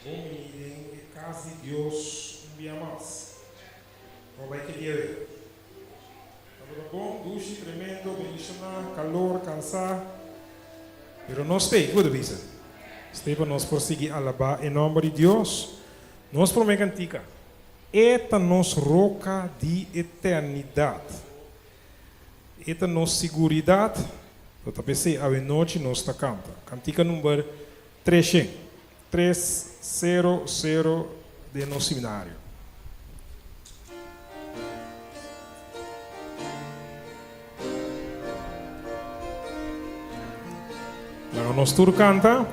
Bon bini den e kas di Dios un bia mas. Bo bai ke dia wei? Tabata bon, dushi, tremendo, bendishoná, kalor, kansá. Pero nos stei, kiko ta bisa? Stei pa nos por sigui alabá e nòmber di Dios. Nos promé kantika, E ta nos roka di eternidat. E ta nos siguridat. Lo ta p'esei awenochi nos ta kanta. Kantika number treshen. 300 den nos seminario. Laga nos tur kanta.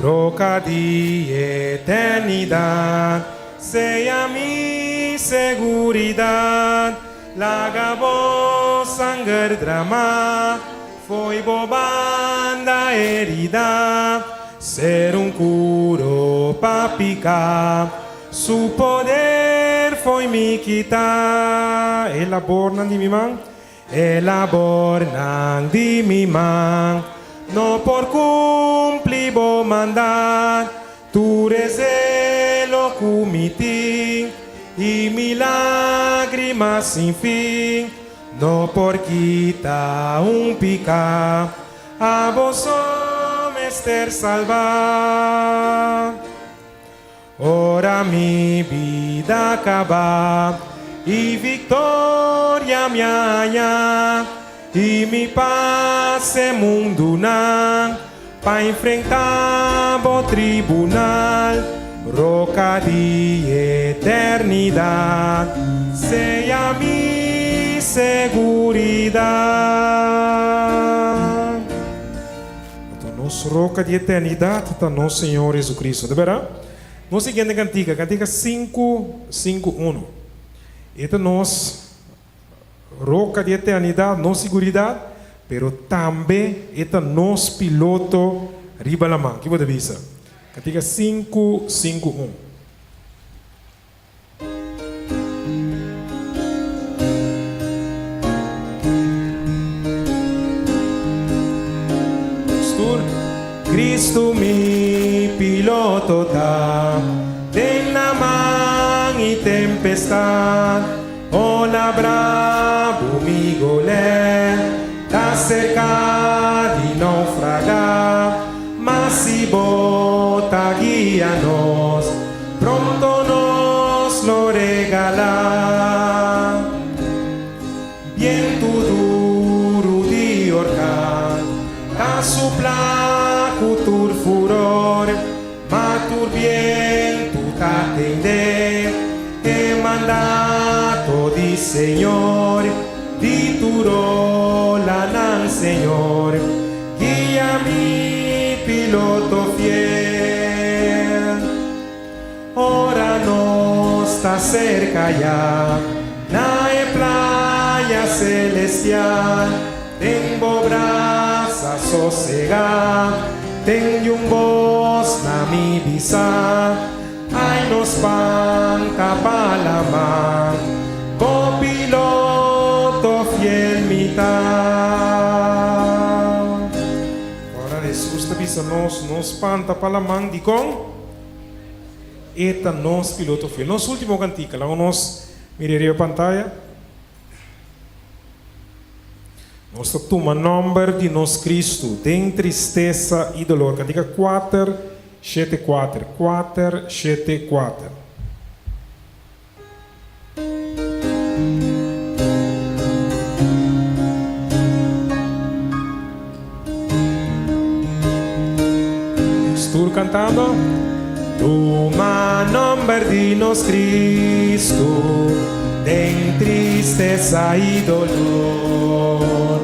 Roka di eternidat, sea mi seguridat, laga bo sanger drama fo'i bo banda herida, ser un kuro pa piká, su poder fo'i mi kita. E labornan di mi man. E labornan di mi man no por cumpli bo mandat, tur e zelo cu mi tin y mi lagrimas sin fin no por kita un pica, abo so mester salba. Ora mi bida kaba i viktoria mi haña i mi pas e mundunan pa enfrentá bo tribunal, roka di eternidat sea mi seguridat. Anto nos roka di eternidat ta nos Señor Jesucristo. Ta berdad? Nos siguiente kantika, kantika sinku, sinku, unu. E ta nos roka di eternidat, nos siguridat, pero tambe e ta nos piloto riba laman. Ki bo ta bisa? Kantika sinku, sinku, un. Pastor, Cristo mi piloto ta den laman y tempestad, ola brabo mi golé ta cerca di naufraga, ma si bo ta guia nos, Pronto nos lo regalá. Bientu duru di orkan ta suplá ku tur furor, ma tur bientu ta tende e mandato di Señor, di tur olanan Señor. Guia mi piloto fiel. Ora nos ta cerca ya na e playa celestial, den bo brasa sosega, tende un bos na mi bisa, Ay no spanta pa laman, bo piloto fiel mi ta. Ora Hesus ta bisa nos no spanta pa laman, dikon? E ta nos piloto fiel. Nos ultimo kantika, laga nos mira riba pantaya. Nos ta tuma nòmber di nos Kristu den tristesa i dolor. Kantika kuater shete kuater, kuater shete kuater. Nos tur kantando. Tuma nòmber di nos Kristu den tristesa i dolor.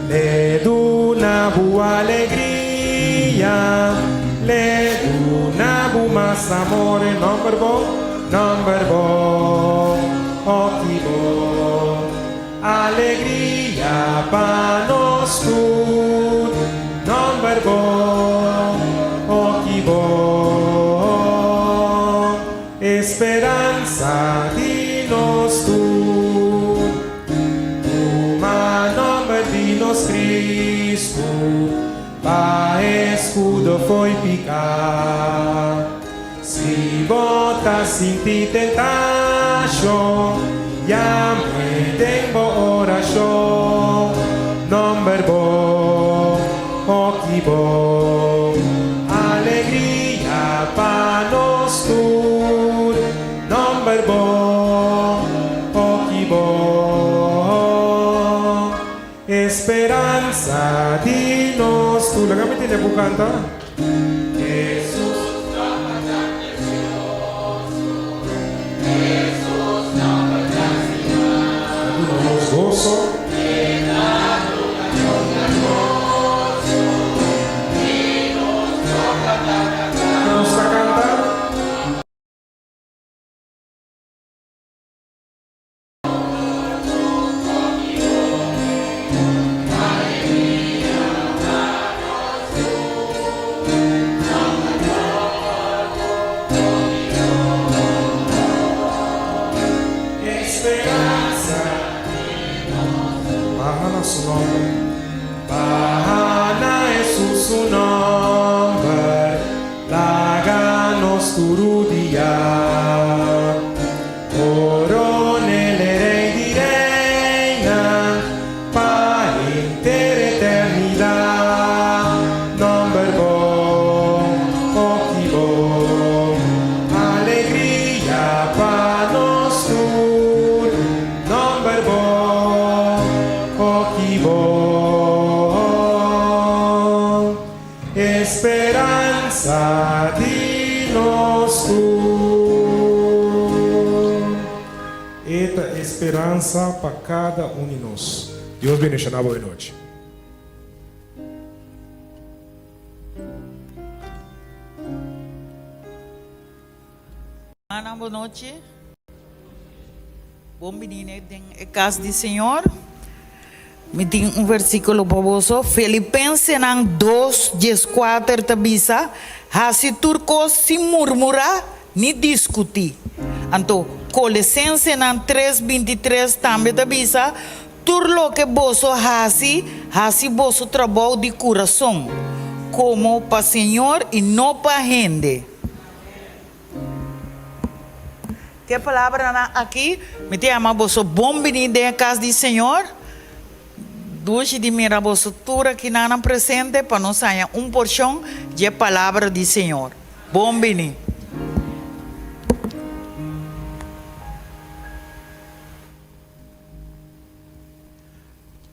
Le duna bu alegria, le duna bu mas amor. Nòmber bo, nòmber bo, oh ki bo. Alegria pa nos tur, nomber bo, oh ki bon, esperansa di nos tur. Tuma nomber di nos Cristo, pa escudo fo'i pica. bo ta sinti tentashon, yam'é den bo orashon. Nòmber bo, o ki bon, alegria pa nos tur. Nòmber bo, o ki bon, esperansa di nos tur. Laga mi tende bo kanta. Ta duna nos goso. Nos ta kanta. Esperanza Baha na su nomber Baha na Hesus su nomber Laga nos tur rudia. Coronel e Rey di Reynan pa henter eternidad. Nomber bo, hopi bo, alegria pa nos tur. Nomber bo, hopi bo, Esperansa di nos tur. E ta e speransa pa kada un di nos. Dios bendiciona bo e nochi. Hermannan bo nochi. Bon bini den e kas di Señor. Mi tin un versíkulo pa boso. Filipensenan dos dieskuater ta bisa, Hasi tur kos sin murmurá ni diskutí. Anto Kolesensenan tres bintitres tambe ta bisa, Tur loke boso hasi, hasi boso trabou di kurason, komo pa Señor i no pa hende. Ke palabranan aki, mi ta yama boso bon bini den e kas di Señor. Dushi di mira boso tur akinanan presente pa nos haña un porshon dje palabra di Señor. Bon bini!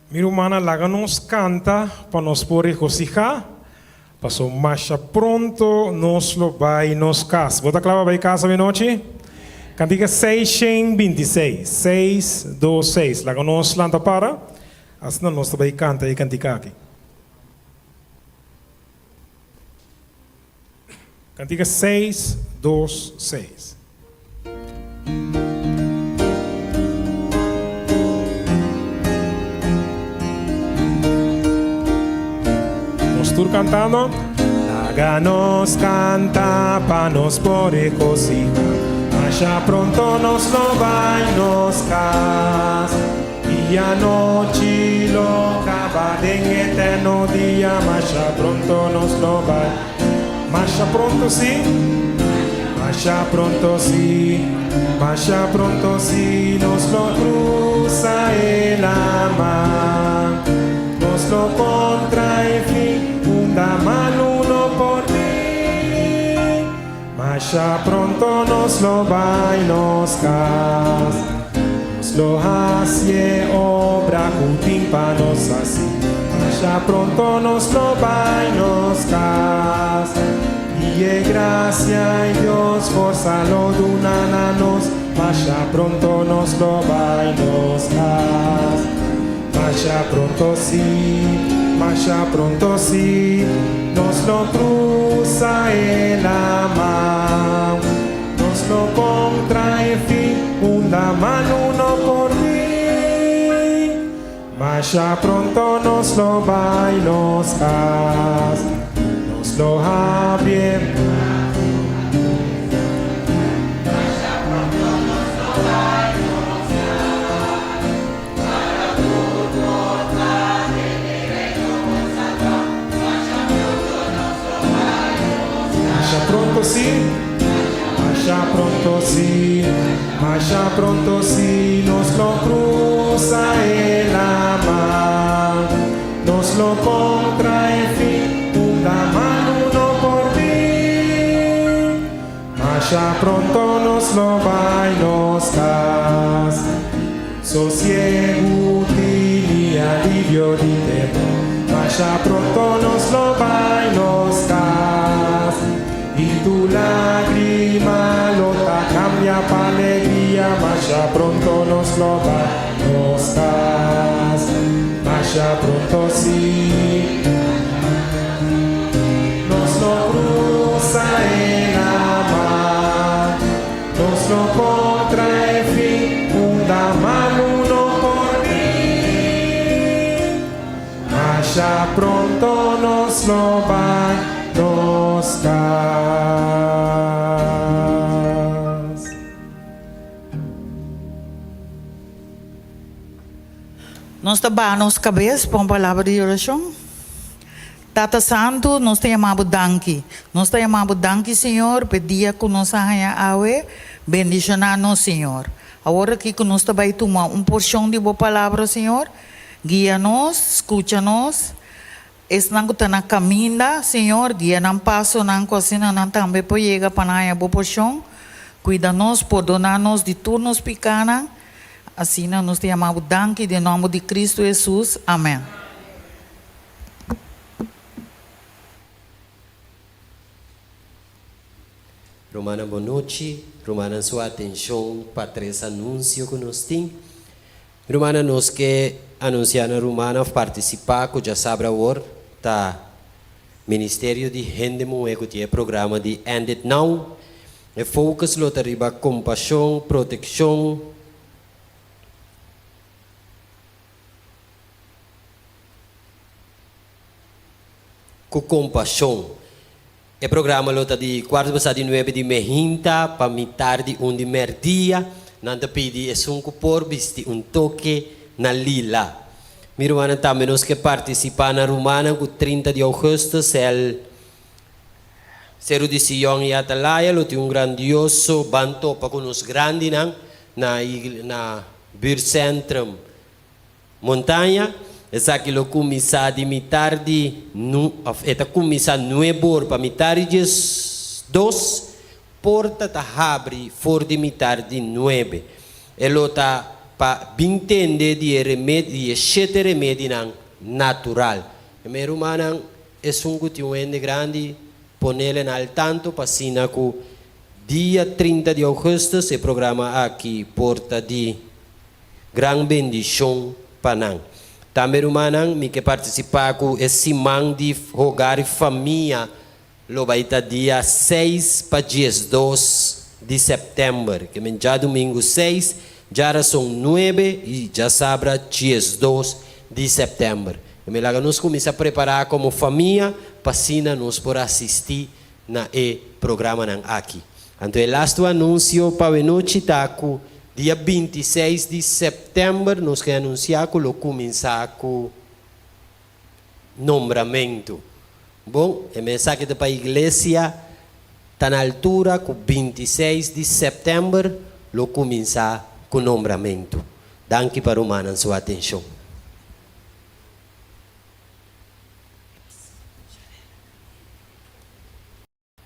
Mi rumannan, laga nos kanta pa nos por regosihá, paso masha pronto nos lo bai nos kas. Bo ta kla pa bai kas awenochi? Kantika 626, seis, dos, seis. Laga nos lanta para, asina nos ta bai kanta e kantika aki. Kantika seis, dos, seis. Nos tur kantando. Laga nos kanta pa nos por regosihá, Masha pronto nos lo bai nos kas. I anochi lo kaba den eterno dia, Masha pronto nos lo bai. Masha pronto si, masha pronto si, masha pronto si, nos lo cruza e lama. Nos lo contra e fin, unda malu no por bin. Masha pronto nos lo bai nos cas. Nos lo haci e obra cu tin pa nos haci. Masha pronto nos lo bai nos cas. Y e gracia y Dios forza lo duna na nos. Masha pronto nos lo bai nos cas. Masha pronto sí, masha pronto sí, nos lo cruza e lama. Nos lo contra e fin, unda malu no por bin. Masha pronto nos lo bai nos cas, nos lo habri e. Masha pronto si, masha. si, masha pronto si, nos lo krusa e laman, nos lo kontra e fin, unda malu no por bin. Masha pronto nos lo bai nos kas. Sosiegu tin i alivio di temor. Masha pronto nos lo bai nos kas. I tur lágrima lo ta kambia pa alegria. Masha pronto nos lo bai nos kas. Masha pronto sí. Nos lo krusa e laman, nos lo kontra e fin, unda malu no por bin. Masha pronto nos lo bai nos kas. Nos ta baha nos kabes pa un palabra di orashon. Tata Santu, nos ta yama Bo danki. Nos ta yama Bo danki, Señor, p'e dia ku nos a haña awe. Bendishoná nos, Señor. Awor aki ku nos ta bai tuma un porshon di Bo Palabra, Señor, guia nos, skucha nos. Esnan ku ta na kaminda, Señor, guia nan pasonan ku asina nan tambe por yega pa nan haña Bo porshon. Kuida nos, pordoná nos di tur nos pikánan. Asina nos ta yama Bo danki den nòmber di Kristu Hesus. Amèn. Rumannan bon nochi. Rumannan su atenshon pa tres anunsio ku nos tin. Rumannan nos ke anunsiá na rumannan òf partisipá ku djasabra awor ta Ministerio di Hende Muhé ku tin e programa di End It Now. E focus lo ta riba kompashon, protekshon, Ku kompashon. E programa lo ta di kuarto pasá di nuebe di mehinta pa mitar di un di mèrdia. Nan ta pidi esun ku por bisti un toke na lila. Mi rumannan tambe nos ke partisipá na rumannan ku 30 di ougùstùs el Seru di Sion i Atalaya lo tin un grandioso ban topa ku nos grandinan na na Buurtcentrum. Montaña, esaki lo kuminsá di mitar di nu òf e ta kuminsá nuebor pa mitar di diesdos, porta ta habri for di mitar di nuebe. E lo ta pa bin tende di e remedi di e shete remedinan natural. E mi rumannan, esun ku tin un hende grandi, ponele na al tanto pa asina ku dia 30 di ougùstùs e programa aki por ta di Gran bendishon pa nan. Tambe rumannan, mi ke partisipá ku e siman di Hogar i Famia lo bai ta dia seis pa 12 di sèptèmber, ke men djadumingu seis, djarason nuebe i djasabra 12 di sèptèmber. Ke men laga nos kuminsá prepará komo famia pa asina nos por asistí na e programanan aki. Anto e lastu anunsio pa awenochi ta ku dia 26 di sèptèmber nos ke anunsiá ku lo kuminsá ku nombramentu. Bon, e mensahe ta pa iglesia ta na altura ku 26 di sèptèmber lo kuminsá ku nombramentu. Danki pa rumannan su atenshon.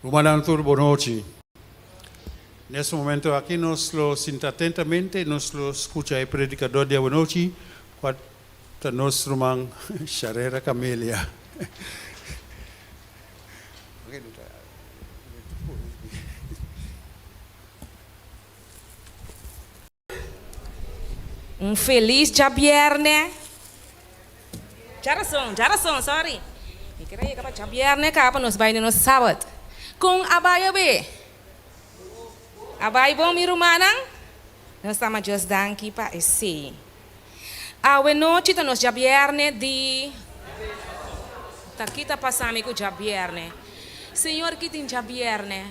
Rumannan tur bonochi. Nes momento aki nos lo sinta atentamente, nos lo skucha e predikador di awanochi, kua ta nos ruman Sharera Camelia. Un felis djabièrnè. Djarason, djarason, sorry. Mi kere yega pa djabièrnè kaba pa nos bai den nos sabat. Kon a bai awe? A bai bon mi rumannan? Nos ta ama Dios danki pa esei. Awe nochi ta nos djabièrnè di. Ta ki ta pasa mi ku djabièrnè? Señor ki tin djabièrnè?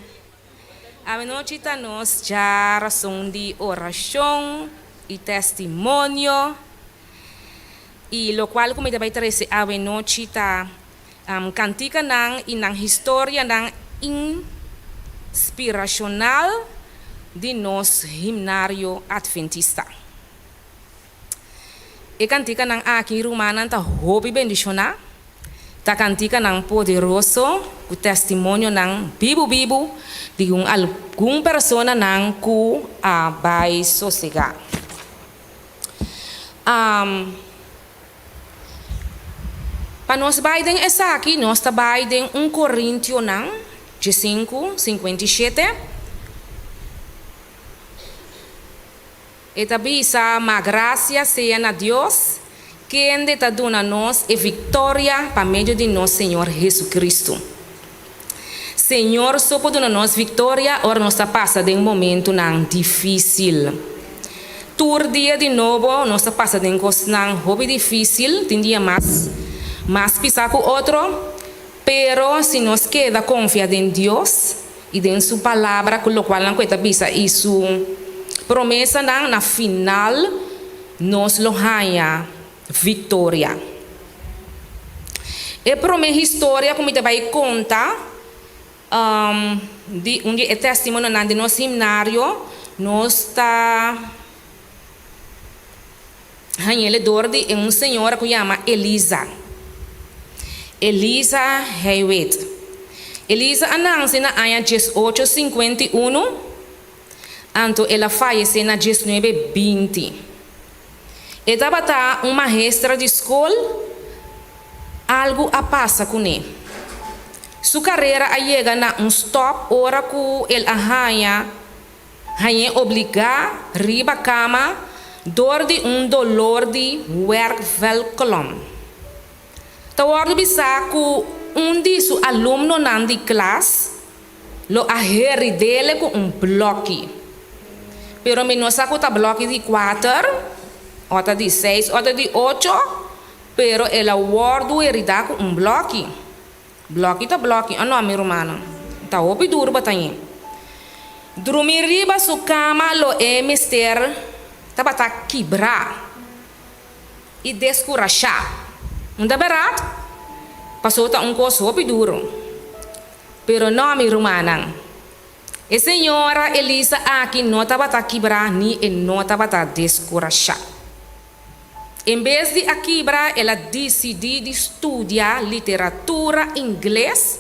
Awenochi ta nos djarason di orashon i testimonio, i lokual ku mi ta bai trese awenochi ta kantikanan i nan historianan inspirashonal. di nos himnario Adventista. E kantikanan aki, rumannan, ta hopi bendishoná. Ta kantikanan poderoso ku testimonionan bibu bibu di un algun personanan ku a bai sosegá. Pa nos bai den esaki, nos ta bai den un Korintionan diesinku, 57. E ta bisa, Ma gracia sea na Dios, kende ta duna nos e victoria pa medio di nos Señor Jesucristo. Señor so por duna nos victoria ora nos ta pasa den momentonan dificil. Tur dia di nobo nos ta pasa den cosnan hopi dificil, tin dia mas mas pisa cu otro, pero si nos keda confia den Dios, I den su palabra ku lokualnan ku e ta bisa i su promesanan, na final nos lo haña viktoria. E promé historia ku mi ta bai konta di un di e testimonionan di nos himnario, nos ta hañ'el dor di un señora ku yama Eliza. Eliza Hewitt. Eliza a nanse na aña 1851, anto el a fayesé na 1920. E tabata un maestra di skol, algu a pasa kuné. Su karera a yega na un stòp ora ku el a haña Hañ'é obligá riba kama dor di un dolor di wervelkolom. Ta wòrdu bisá ku un di su alumnonan di klas lo a herid'é ku un blòki. Pero mi no sa ku ta blòki di kuater, o ta di seis o ta di ocho, pero el a wòrdu heridá ku un blòki. Blòki ta blòki, o no, mi rumannan? Ta hopi duru pa tañ'é. Drumi riba su kama lo e mester tabata kibrá i deskurashá. No ta bèrdat? Pasó ta un kos hopi duru. Pero no, mi rumannan. E señora Elisa aki no tabata kibrá ni e no tabata deskurashá. En bes di a kibra el a disidí di studia literatura ingles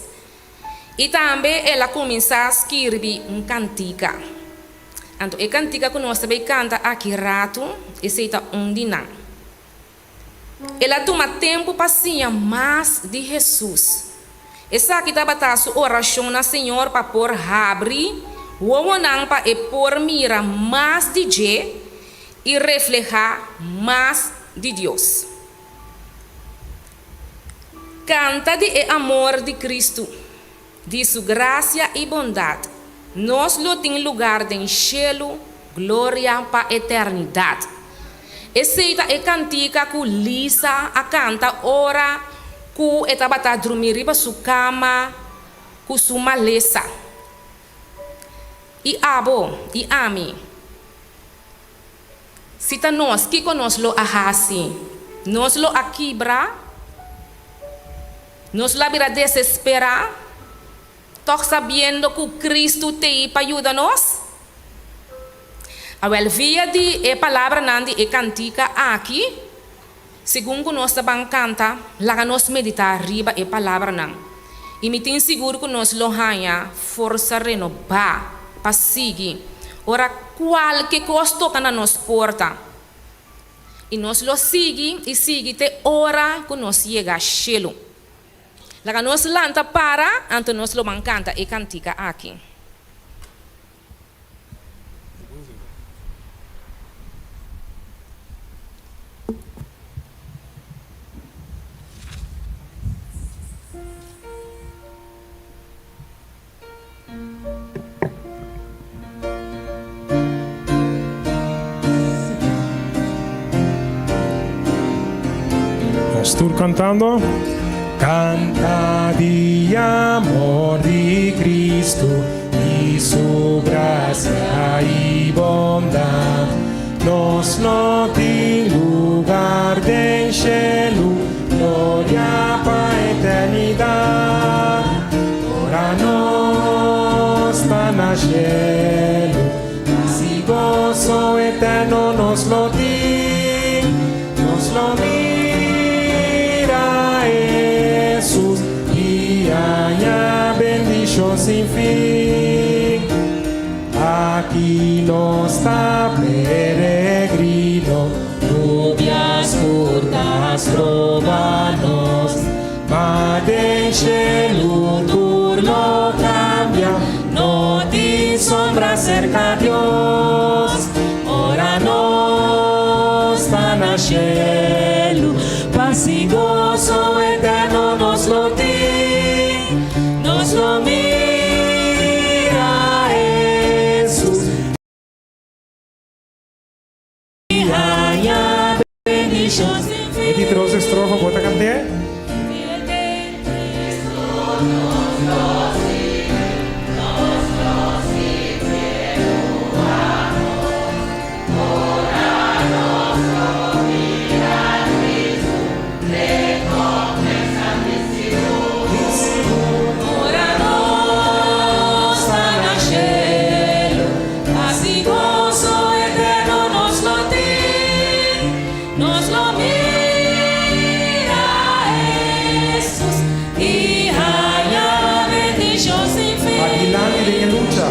i tambe el a kuminsá skirbi un kantika. Anto e kantika ku nos ta bai kanta aki ratu, esei ta un di nan. El a tuma tempu pa siña mas di Hesus. Esaki tabata su orashon na Señor pa por habri wowonan pa e por mira mas di dje i reflehá mas di Dios. Kanta di e amor di Kristu, di Su grasia i bondat, nos lo tin lugar den shelu, gloria pa eternidat. Esei ta e kantika ku Lisa a kanta ora ku e tabata drumi riba su kama ku su malesa. I abo i ami? Si ta nos, kiko nos lo a hasi? Nos lo a kibra? Nos lo a bira desesperá, tòg sabiendo ku Kristu t'ei pa yuda nos? Awèl, via di e palabranan di e kantika aki, segun ku nos ta ban kanta, laga nos meditá riba e palabranan, i mi tin sigur ku nos lo haña forsa renobá pa sigui ora kualke kos toka na nos porta. I nos lo sigui i sigui te ora ku nos yega shelu. Laga nos lanta para, anto nos lo ban kanta e kantika aki. Nos tur cantando. Canta di amor di Cristo y su gracia y bondad. Nos no tin lugar den cielo, gloria pa eternidad. Ora nos ta na cielo. lo mira Hesus i haña bendishon sin fin. Aki nos ta peregrino, nubia skur ta stroba nos, ma den shelu tur lo kambia, no tin sombra serka Dios. Ora nos ta na shelu, pas i goso eterno nos lo tin, nos lo mira Hesus i haña bendishon sin E di fin. tres estrofa, bo ta kant'é? Ora nos ta na shelu, pas i goso eterno nos lo tin, nos lo mira Hesus i haña bendishon sin fin. Adilanti den e lucha.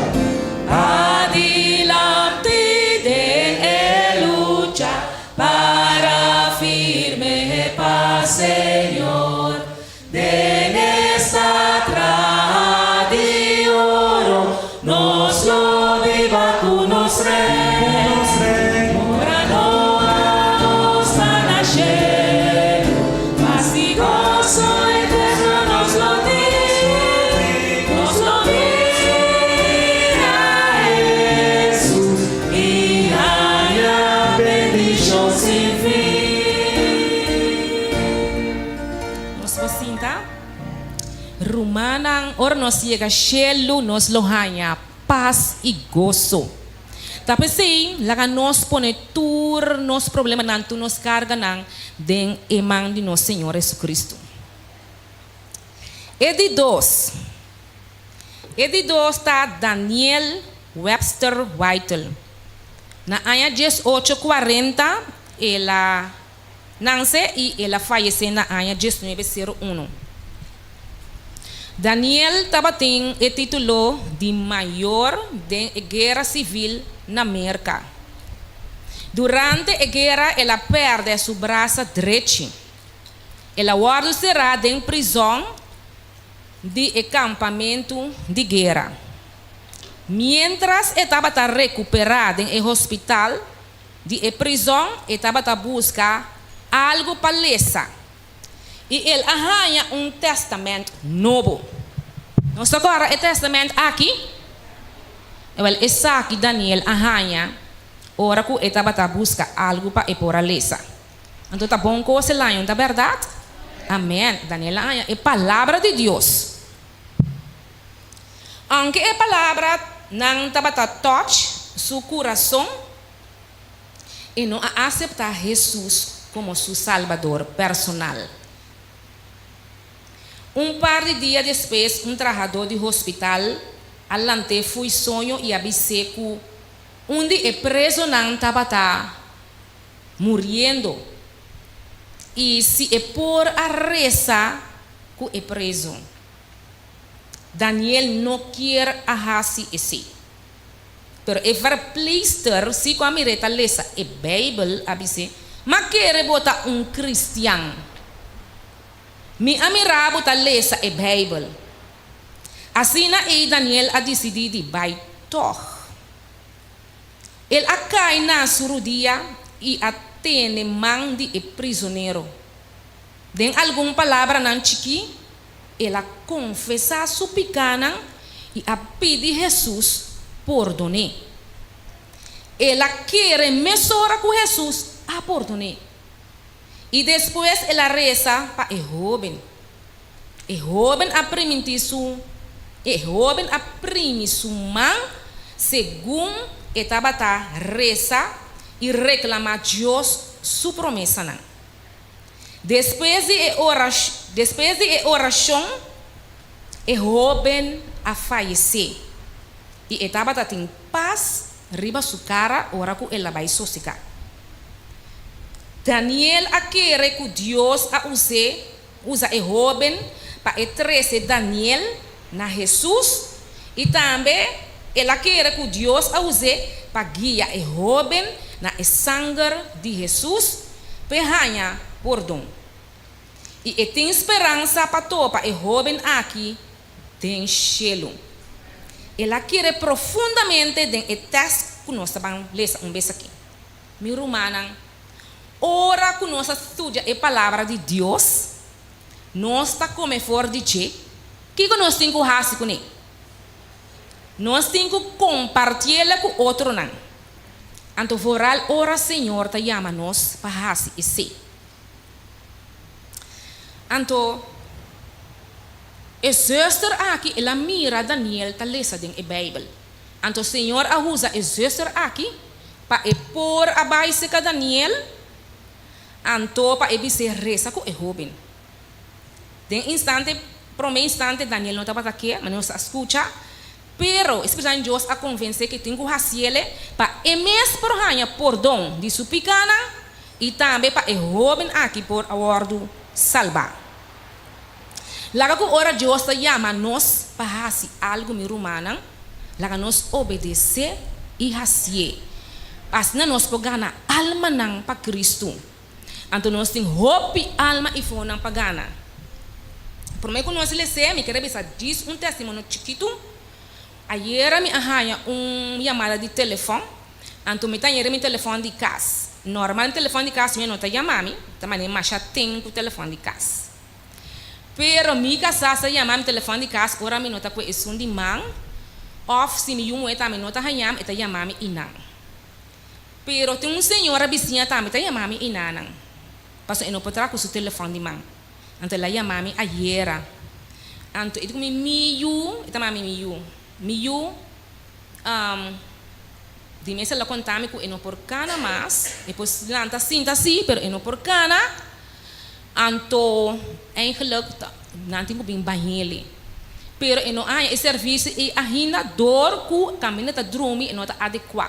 Adilanti den e lucha, para firme pa Señor. Den esta traha di oro, nos lo biba ku nos Rei. Nos Rei. Ora nos ta na shelu, pas i goso eterno nos lo tin, nos lo mira Hesus i haña bendishon sin fin. Nos por sinta. Rumannan, ora nos yega shelu, nos lo haña pas i goso. Ta p'esei, laga nos pone tur nos problemanan, tur nos karganan den e man di nos Señor Jesucristo. E di dos. E di dos ta Daniel Webster Whittle. Na aña 1840 el a nanse i el a fayesé na aña 1901. Daniel tabatin e título di mayor den e guera sivil na Merka. Durante e guera el a pèrdè su brasa drechi. El a wòrdu será den prizòn di e kampamentu di guera. Miéntras e tabata rekuperá den e hospital di e prizòn e tabata buska algu pa lesa i el a haña un Tèstamènt Nobo. Nos ta kòrda e Tèstamènt aki? Ewèl, esaki Daniel a haña ora ku e tabata buska algu pa e por a lesa. Anto ta bon kos el haña, no ta bèrdat? Amèn! Daniel a haña e Palabra di Dios. Aunke e palabranan tabata tòch su kurason, e no a aseptá Hesus komo su Salbador personal. Un par di dia despues, un trahadó di hospital a lant'é fo'i soño i a bis'é ku un di e prezonan tabata muriendo i si e por a resa ku e prezo. Daniel no kier a hasi esei. Pero e verpleegster si ku a mir'é ta lesa e Beibel a bis'é, Ma kere bo ta un kristian. Mi a mira bo ta lesa e Beibel. Asina ei Daniel a disidí di bai tòg. El a kai na su rudia i a tene man di e prizonero. Den algun palabranan chikí, el a konfesá su pikánan i a pidi Hesus pordon'é. El a kere mesora ku Hesus a pordon'é. I despues el a resa pa e hóben. E hóben a primintí su e hóben a primi su man segun e tabata resa i reklamá Dios su promesanan. Despues di e despues di e orashon, e hóben a fayesé, i e tabata tin pas riba su kara ora ku el a bai sosegá. Daniel a kere ku Dios a us'é, usa e hóben pa e trese Daniel na Hesus, i tambe el a kere ku Dios a us'é pa guia e hóben na e sanger di Hesus p'e haña pordon. I e tin speransa pa topa e hóben aki den shelu. El a kere profundamente den e tèst ku nos ta ban lesa un bes aki. Mi rumannan, ora ku nos a studia e Palabra di Dios, nos ta kome for di dje. Kiko nos tin ku hasi kuné? Nos tin ku kompartiel ku otronan. Anto vooral ora Señor ta yama nos pa hasi esei. Anto, e zuster aki el a mira Daniel ta lesa den e Bijbel. Anto Señor a usa e zuster aki pa e por a bai serka Daniel, anto pa e bis'é resa ku e hóben. Den instante, promé instante Daniel no tabata ke, ma nos a skucha, pero e Spiritu Santu Dios a konvensé ke tin ku hasiele pa e mes por haña pordon di su pikanan i tambe pa e hóben aki por a wòrdu salbá. Laga ku ora Dios ta yama nos pa hasi algu, mi rumannan, laga nos obedesé i hasié. Asina nos por gana almanan pa Kristu. Anto nos tin hopi alma i fonan pa gana. Promé ku nos les'é, mi kere bisa djis un testimonio chikitu. Ayera mi a haña un yamada di telefòn. Anto mi ta yera mi telefòn di kas. Normal mi telefòn di kas mi no ta yama mi, ta manera masha ten ku telefòn di kas. Pero mi kasá sa yama mi telefòn di kas ora mi no ta ku esun di man òf si mi yu muhé tambe no ta haña mi e ta yama mi inan. Pero tin un señora bisiña tambe ta yama mi inanan pasobra e no por traha ku su telefòn di man. Anto el a yama mi ayera. Anto e di ku mi, Mi yu, e ta mami mi yu, mi yu, Di mes el a konta mi ku e no por kana mas, e por lanta sinta si, pero e no por kana, anto eigenlijk nan tin ku bin bañ'el. Pero e no a haña e servisio ei ainda dor ku kaminda ta drumi e no ta adekuá,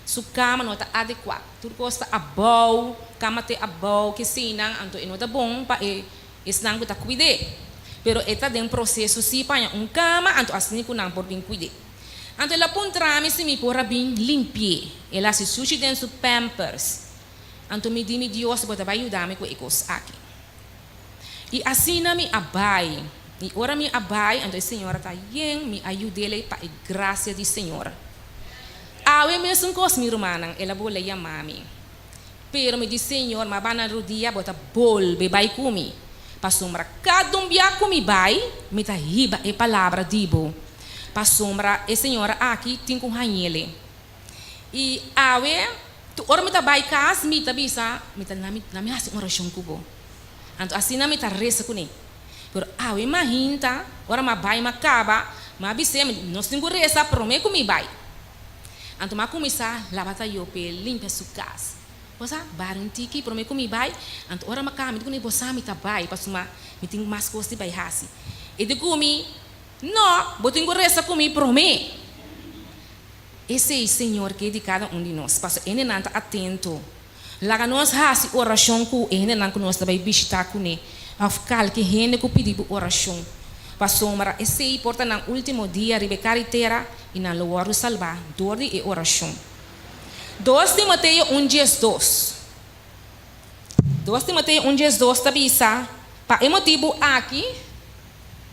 su kama no ta adekuá, tur kos ta abou, kama te abou, keseinan, anto e no ta bon pa e esnan ku ta kuid'é. Pero e ta den proseso si pa haña un kama, anto asina ku nan por bin kuid'é. Anto el a puntra mi si mi por a bin limpi'é. El a hasi sushi den su pampers. Anto mi di mi Dios bo ta bai yuda mi ku e kos aki. I asina mi a bai. I ora mi a bai, anto e señora ta yen, mi a yud'el pa e grasia di Señor. Awe mesun kos mi rumannan, el a bolbe yama mi. Pero mi di Señor, m'a ba na rudia, bo ta bolbe bai ku mi. Pasobra kada un bia ku mi bai, mi ta hiba e palabra di bo. Pasobra e señora aki tin ku hañ'ele. I awe, tur ora mi ta bai kas, mi ta bisa, mi ta na mi hasi un orashon ku bo. Anto asina mi ta resa kuné. Pero awe mahinta, ora m'a bai m'a kaba, m'a bis'é, nos tin ku resa promé ku mi bai. Anto m'a kuminsá laba tayo p'e limpia su kas. Bo sa, bari un tiki promé ku mi bai. Anto ora m'a kaba, mi di kuné, bo sa mi ta bai, pasobra mi tin mas kos di bai hasi. E di ku mi, No, bo tin ku resa ku mi promé. Esei Señor ke di kada un di nos, pasobra e hendenan ta atento. Laga nos hasi orashon ku e hendenan ku nos ta bai bishitá kuné òf kalke hende ku pidi bo orashon, pasobra esei por ta nan último dia riba e karitera i nan lo wòrdu salbá dor di e orashon. Dos Timoteo un 12 Dos Timoteo un 12 ta bisa, Pa e motibu aki,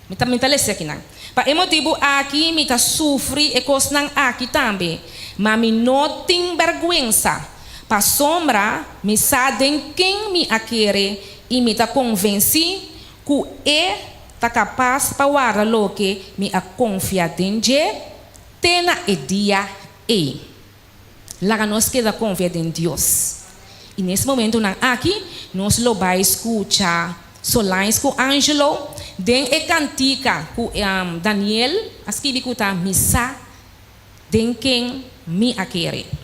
Mi ta mi ta lesa akinan. Pa e motibu aki mi ta sufri e kosnan aki tambe, ma mi no tin bèrgwensa, pasobra mi sa den ken mi a kere i mi ta konvensí ku e ta kapas pa warda loke mi a konfia den dje te na e dia ei. Laga nos keda konfia den Dios. I nes momentunan aki nos lo bai skucha Solange ku Angelo den e kantika ku Daniel a skibi ku ta Mi sa den ken mi a kere.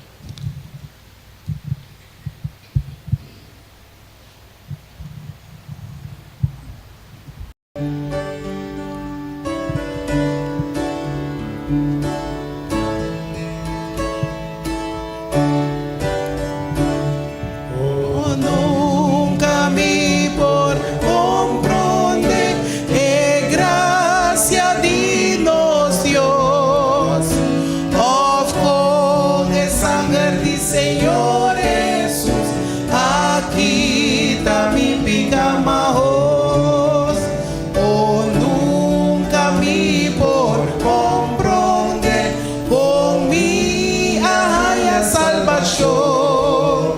pica mahos. O nunca mi por comprende con mi a haya salvacion.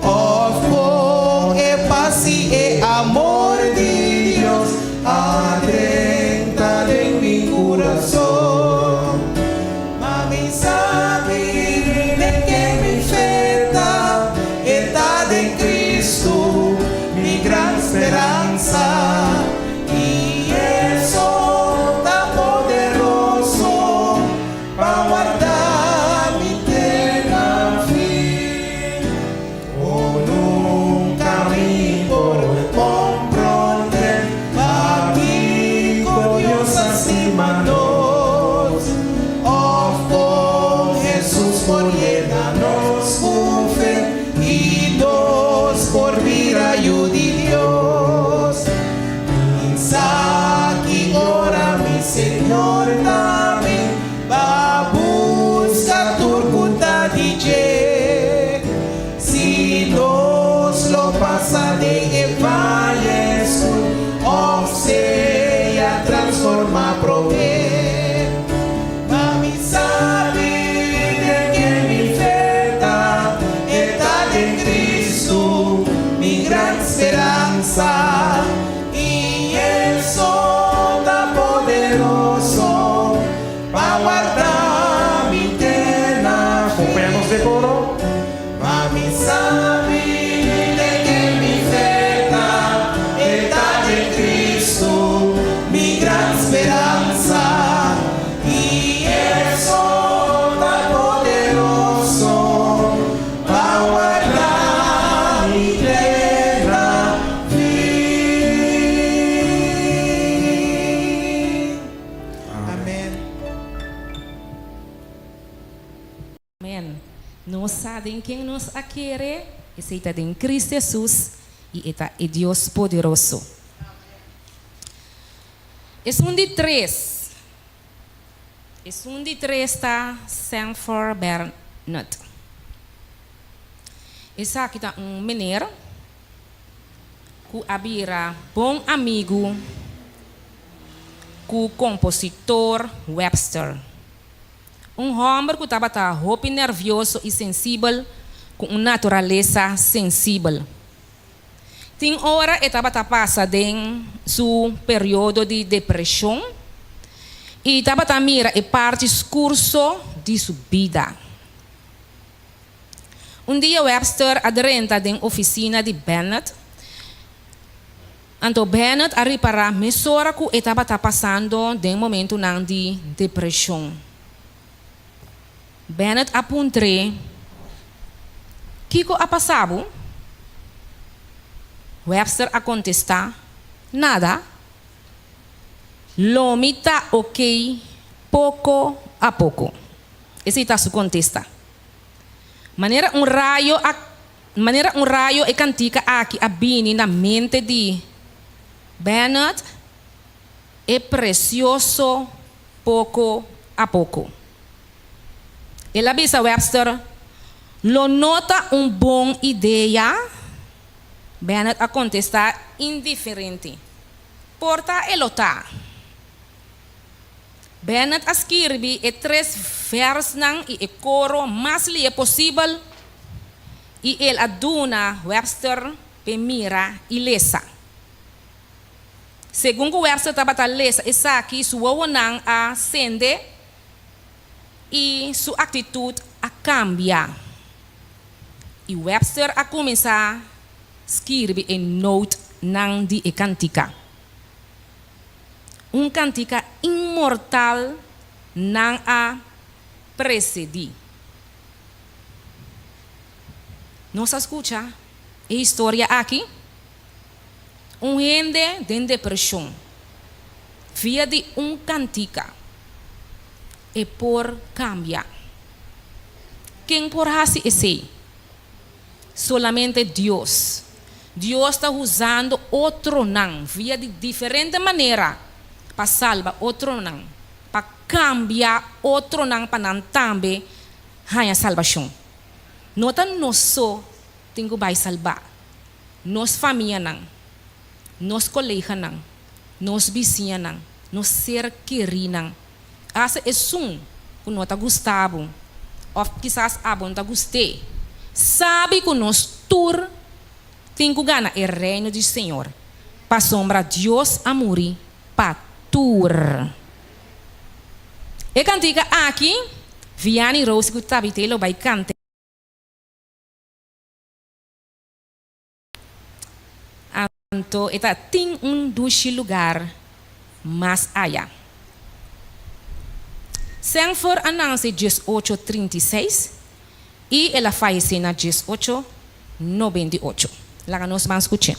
Of con e paz y e amor di Dios a drenta den mi curason. Ma mi sabi den ken mi fe ta, e ta den Cristo, mi gran speransa. Y E so ta poderoso pa warda mi te na fin. O nunca mi por comprende pakico Dios a stima nos. Of con Jesus por yena nos cu fe y nos por bira yiu di Dios. Mi sa ki ora mi Señor ta bin pa busca tur cu ta di dje. Si nos lo pasa den e vaye scur, of sea transforma prome. Ma mi sabi den ken mi fe ta, e ta den Cristo, mi gran speransa. Y E so ta poderoso pa warda mi te na Acompañamos fin. de coro. Ma mi sabi den ken mi fe ta, e ta den Cristo, mi gran speransa. Y E so ta poderoso pa warda mi te na fin. Amen. Amen. Nos sa den ken nos a kere, esey ta den Cristo Jesus y e ta e Dios poderoso. Esun di tres. Esun di tres ta Sanford Bernard. Esaki ta un meneer cu a bira bon amigo cu compositor Webster. Un homber cu tabata hopi nervioso y sensibel cu un naturalesa sensibel. Tin ora e tabata pasa den su periodo di depresion y tabata mira e parti scur so di su bida. Un dia Webster a drenta den oficina di Bennett. Anto Bennett a ripara mesora cu e tabata pasando den momentonan di depresion. Bennett a puntr'é, Kico a pasa bo? Webster a contesta, Nada. Lo mi ta ok poco a poco. Esey ta su contesta. Manera un rayo a manera un rayo e cantica aki a bini na mente di Bennett, e precioso poco a poco. El a bisa Webster, Lo no ta un bon idea? Bennett a contesta indiferente, Por ta e lo ta. Bennett a skirbi e tres versnan y e coro mas lie posibel y el a duna Webster p'e mira y lesa. Segun cu Webster tabata lesa esaki, su wowonan a sende y su actitud a cambia. Y Webster a cuminsa skirbi e notenan di e cantica. Un cantica inmortal nan a precedi. Nos a scucha e historia aki? Un hende den depresion via di un cantica e por cambia. Ken por haci esey? Solamente Dios. Dios ta usando otronan via di diferente manera pa salba otronan, pa cambia otronan pa nan tambe haya salbacion. No ta nos so tin cu bay salba nos famianan. Nos koleganan, nos bisiñanan, nos ser kerínan, asta esun ku no ta gusta bo òf kisas abo no ta gust'é, sabi ku nos tur tin ku gana e Reino di Señor, pasobra Dios a muri pa tur. E kantika aki, Vianney Rose ku Tabitha lo bai kant'é. Anto e ta tin un dushi lugar mas aya. Sanford a nanse diesocho 36 i el a fayesé na 1898. Laga nos ban skuch'é.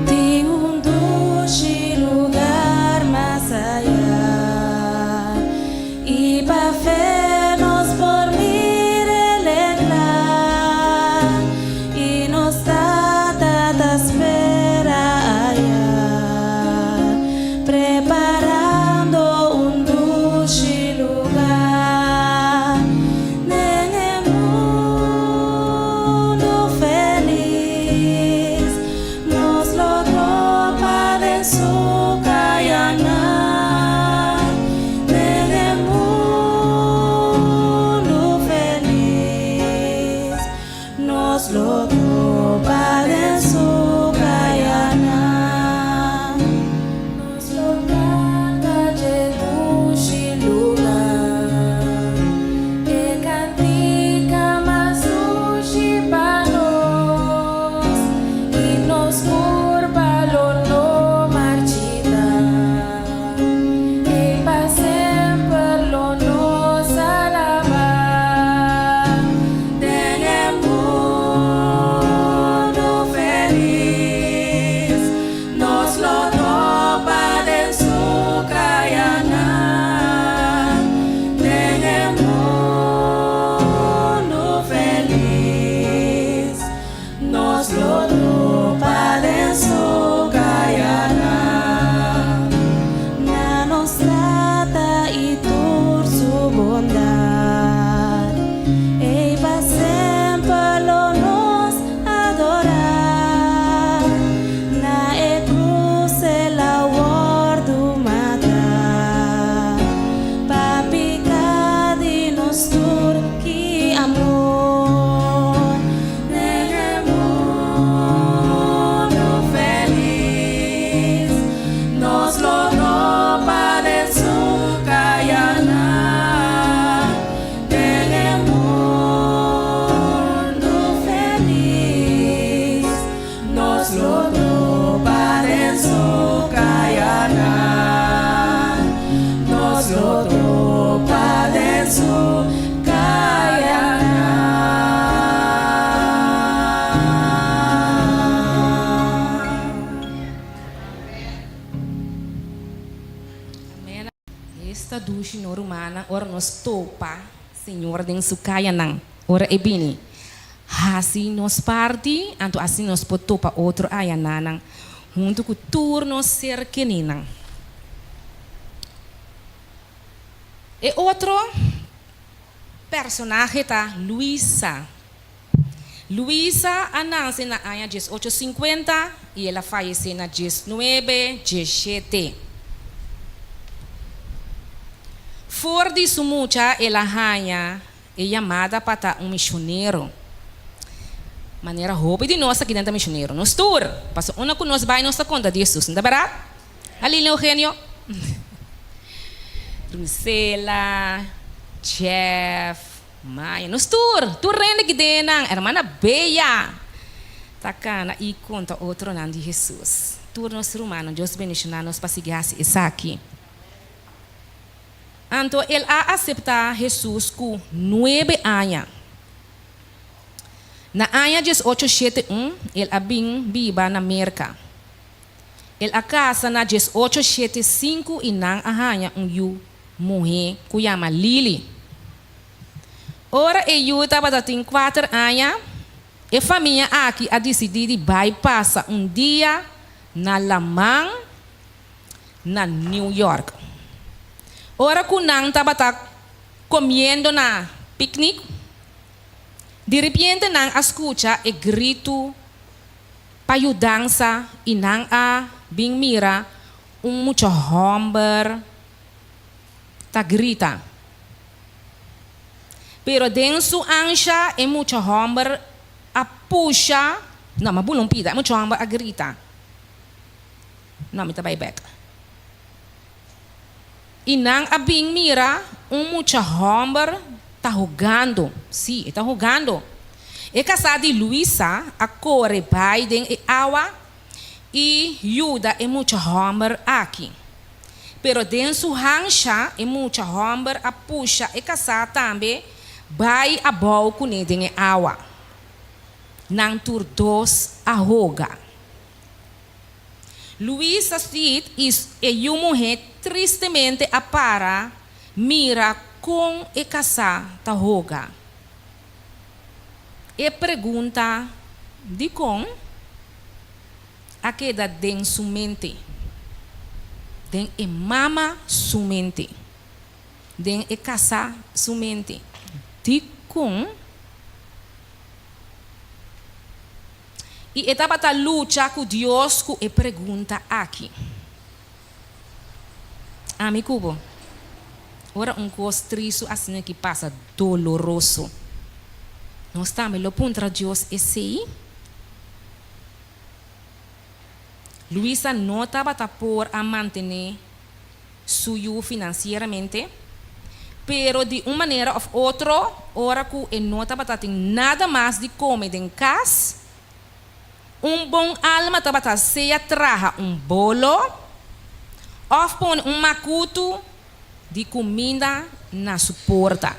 Tin un dushi lugar mas aya. I pa fe nos por mir'el e kla, i nos Tata ta spera aya, preparando un dushi lugá den e mundu felis. Nos lo topa den su kayanan, den e mundu felis. Nos lo topa den su kayanan. Nos lo kanta dje dushi lugá, e kantika mas dushi pa nos, i nos kurpa lo no marchitá, i pa semper lo nos alabá den e mundu felis. Nos lo topa den su kayanan, den e mundu felis. Nos lo topa den su kayanan. Na nos Tata i tur su bondat, ei pa semper lo nos adorá. Na e krus el a wòrdu matá, pa piká di nos tur, ki amor. Den e mundu felis, nos lo topa den su kayanan. Den e mundu felis, nos lo topa den su kayanan. Nos lo topa den su kayanan. Amen. Esta dushi no rumannan ora nos topa Señor den su kayanan ora e bini. Hasi nos parti anto asina nos por topa otro ayananan huntu ku tur nos ser keninan. E otro personahe ta Luisa. Luisa a nanse na aña 1850 i el a fayesé na 1917. For di su mucha el a haña e yamada pa ta un misionero. Manera hopi di nos akinan ta misionero. Nos tur, pasobra unda ku nos bai nos ta konta di Hesus, no ta bèrdat? Alina Eugenio, Rusela, Jeff, Maya, nos tur, tur rende ki den nan, hermana Bea ta kana i konta otronan di Hesus. Tur nos rumannan, Dios bendishoná nos pa sigui hasi esaki. Anto el a aseptá Hesus ku nuebe aña. Na aña 1871 el a bin biba na Merka. El a kasa na 1875 i nan a haña un yu muhé ku yama Lily. Ora e yu tabata tin kuater aña, e famia aki a disidí di bai pasa un dia na laman na New York. Ora ku nan tabata komiendo na piknik, diripiente nan a skucha e gritu pa yudansa i nan a bin mira un mucha hòmber ta grita. Pero den su ansha e mucha hòmber a pusha, no, mi a bula un pida, e mucha hòmber a grita, No, mi ta bai bèk. I nan a bin mira un mucha hòmber ta hogando, sí, e ta hogando. E kasá di Luisa a kore bai den e awa i yuda e mucha hòmber aki. Pero den su hansha e mucha hòmber a pusha e kasá tambe bai abou kuné den e awa. Nan tur dos a hoga. Luisa Street i e yu muhé tristemente a para mira kon e kasá ta hoga. E pregunta dikon a keda den su mente, den e mama su mente, den e kasá su mente, dikon? I e tabata lucha ku Dios ku e pregunta aki. Ami ku bo, ora un kos tristu asina ki pasa doloroso, nos tambe lo puntra Dios esei? Luisa no tabata por a mantené su yu finansieramente, pero di un manera òf otro, ora ku e no tabata tin nada mas di kome den kas, un bon alma tabata sea traha un bolo òf pone un makutu di kuminda na su porta.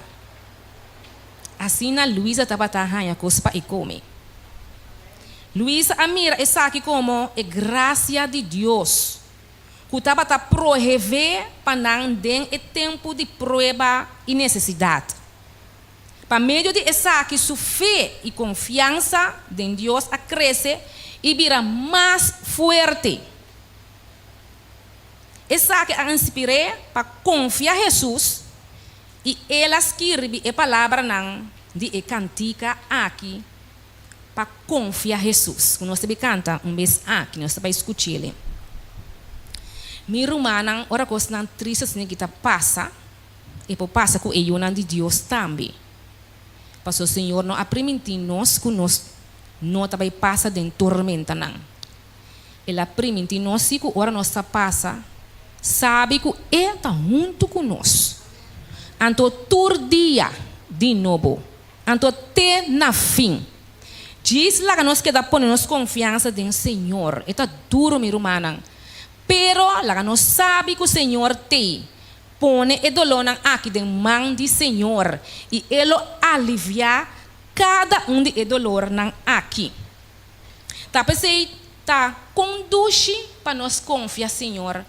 Asina Luisa tabata haña kos pa e kome. Luisa a mira esaki komo e grasia di Dios. Ku tabata prohev'é pa nan den e tempu di prueba i nesesidat. Pa medio di esaki su fe i konfiansa den Dios a krese i bira mas fuerte. Esaki a inspir'é pa konfia Hesus i el a skirbi e palabranan di e kantika aki pa konfia Hesus. Ku nos ta bai kanta un bes aki, nos ta bai skuch'el. Mi rumannan, ora kosnan tristu asina ki ta pasa, e por pasa ku e yunan di Dios tambe. Pasobra Señor no a primintí nos ku nos no ta bai pasa den tormentanan. El a primintí nos sí ku ora nos ta pasa, sabi ku E ta huntu ku nos. Anto tur dia di nobo Anto te na fin. Djis laga nos keda pone nos konfiansa den Señor. E ta duro mi rumannan. Pero laga nos sabi ku Señor t'ei. Pone e dolónan aki den man di Señor i E lo aliviá kada un di e dolornan aki. Ta p'esei ta kon dushi pa nos konfia Señor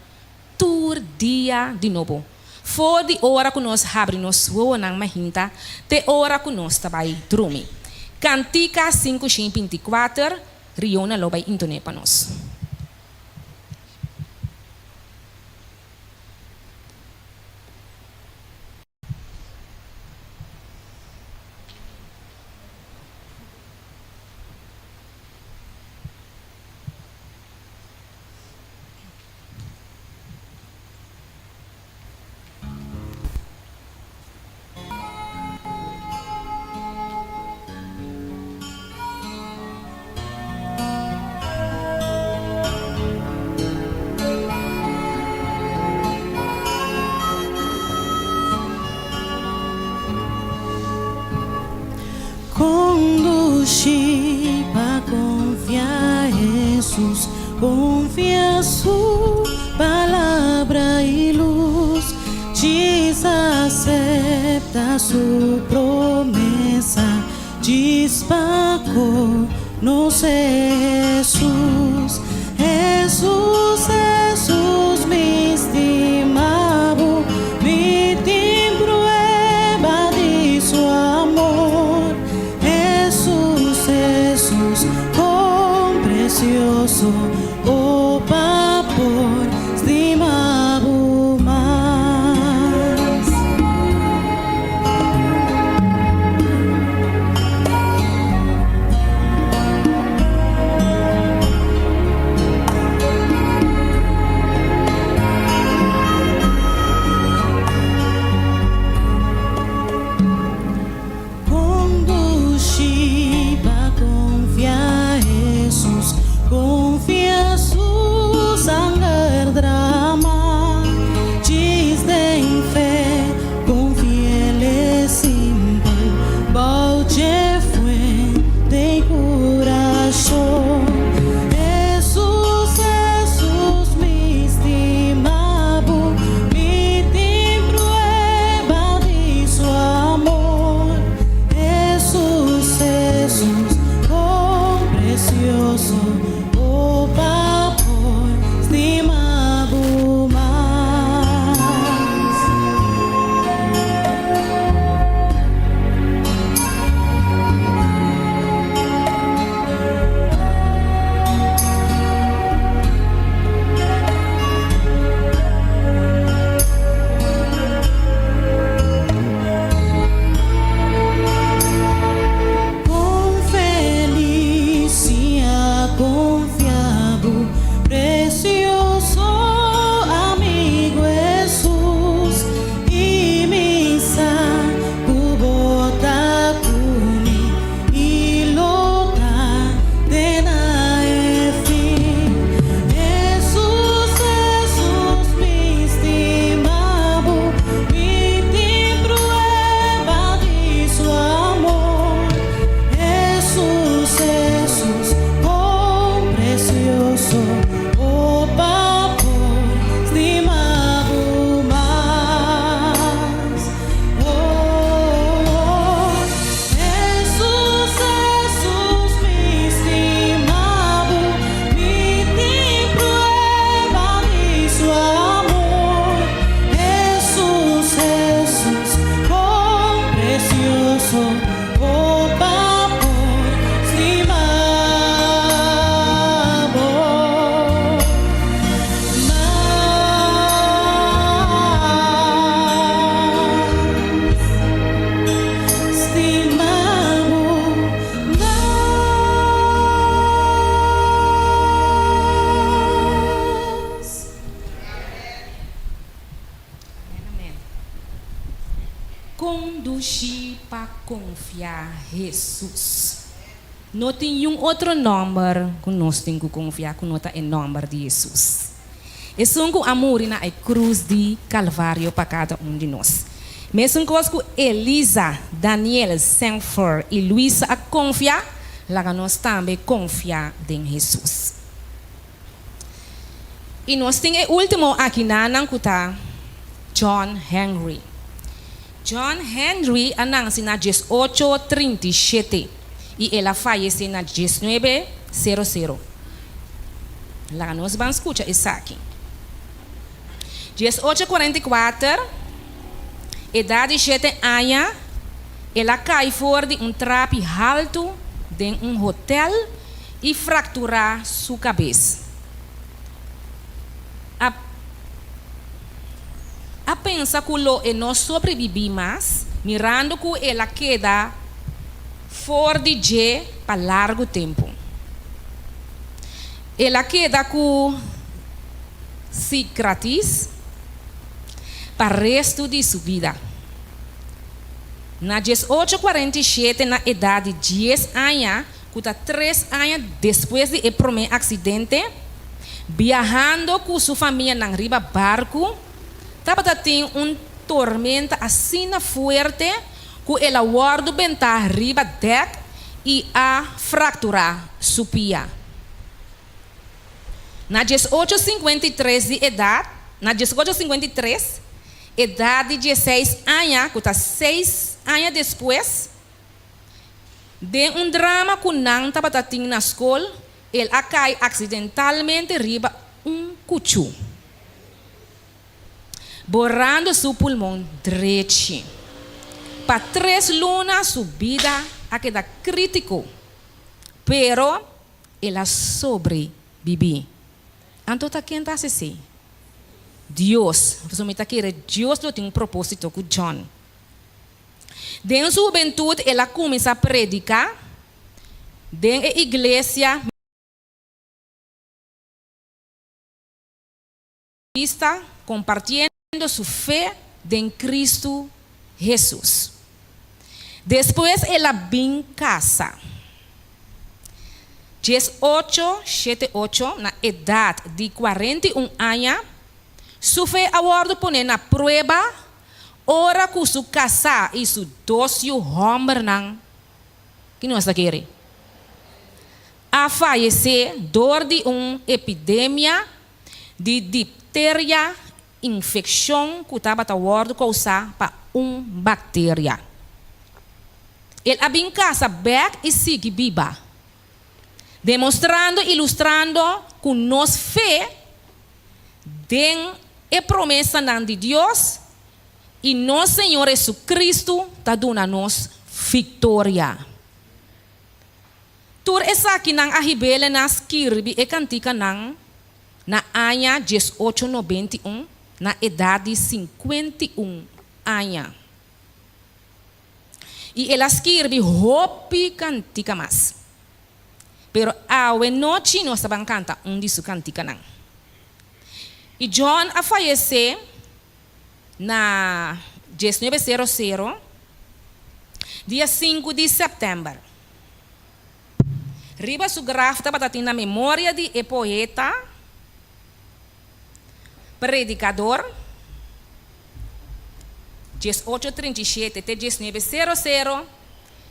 Tur dia di nobo, for di ora ku nos habri nos wowonan mahinta te ora ku nos ta bai drumi. Kantika 524, Riona lo bai intoné pa nos. Conduci pa confia Hesus, confia su palabra y luz. Djis acepta su promesa, djis pa conoce Hesus. Hesus. precioso, oh pa por stima bo mas. Conduci pa confia Jesus, confia su sanger drama, djis den fe, confi'el e simpel, bou dje fuente y curason. Jesus, Jesus, mi stima bo, mi tin prueba di su amor. Jesus, Jesus, oh precioso, oh pa por stima bo mas. Con feliz a confia bo, precioso amigo Jesus, y mi sa cu bo ta cu mi y lo ta te na e fin. Jesus, Jesus, mi stima bo, mi tin prueba di su amor. Jesus, Jesus, oh precioso, oh pa por stima bo mas. Oh, Jesus, Jesus, mi stima bo, mi tin prueba di su amor. Jesus, Jesus, oh precioso, oh pa por stima bo mas. Stima bo mas. Amen. Conduci pa confia Jesus. No tin un otro nomber cu nos tin cu confia cu no ta e nomber di Jesus. Esun cu a muri na e cruz di Calvario pa cada un di nos. Mesun cos cu Elisa, Daniel, Sanford y Luisa a confia, laga nos tambe confia den Jesus. Y nos tin e ultimo aki nan cu ta John Henry. John Henry a nace na 1837 y el a fayece na 1900. Laga nos ban scucha esaki. 1844, edad di 7 aña, el a cay for di un trapi halto den un hotel y fractura su cabes. A pensa cu lo e no sobrevivi mas, mirando cu el a keda for di dje pa largo tempo. El a keda cu cicatriz pa resto di su bida. Na 1847, na edad di 10 aña, cu ta 3 aña despues di e prome accidente, viahando cu su famia nan riba barco, tabata tin un tormenta asina fuerte cu el a wordo benta riba dek y a fractura su pia. Na 1853 di edad, na 1853, edad di 16 aña, cu ta 6 aña despues, den un drama cu nan tabata tin na scol, el a cay accidentalmente riba un cuchu, borando su pulmon drechi. Pa 3 luna su bida a keda critico, pero el a sobrevivi. Bibi. Anto ta ken ta hasi esei? Dios. Pasobra mi ta kere Dios lo tin un propósito ku John. Den su hubentut el a kuminsá prediká den e iglesia Metodista kompartiendo su fe den Kristu Hesus. Despues el a bin kasa. 18 shete ocho, na edat di 41 aña, su fe a wòrdu pone na prueba ora ku su kasá i su dos yu hòmbernan, ki nos ta kere? A fayesé dor di un epidemia di dipteria, infekshon ku tabata wòrdu kousá pa un bakteria. El a bin kasa bèk i sigui biba, demostrando i ilustrando ku nos fe den e promesanan di Dios i nos Señor Jesucristo ta duna nos viktoria. Tur esakinan a hib'ele na skirbi e kantikanan na aña 1891 na edat di 51 aña. I el a skirbi hopi kantika mas. Pero awe nochi nos ta ban kanta un di su kantikanan. I John a fayesé na 19 sero sero, dia sinku di sèptèmber. Riba su graf tabata tin na memoria di e poeta, predikador, 18 37 te 19 sero sero,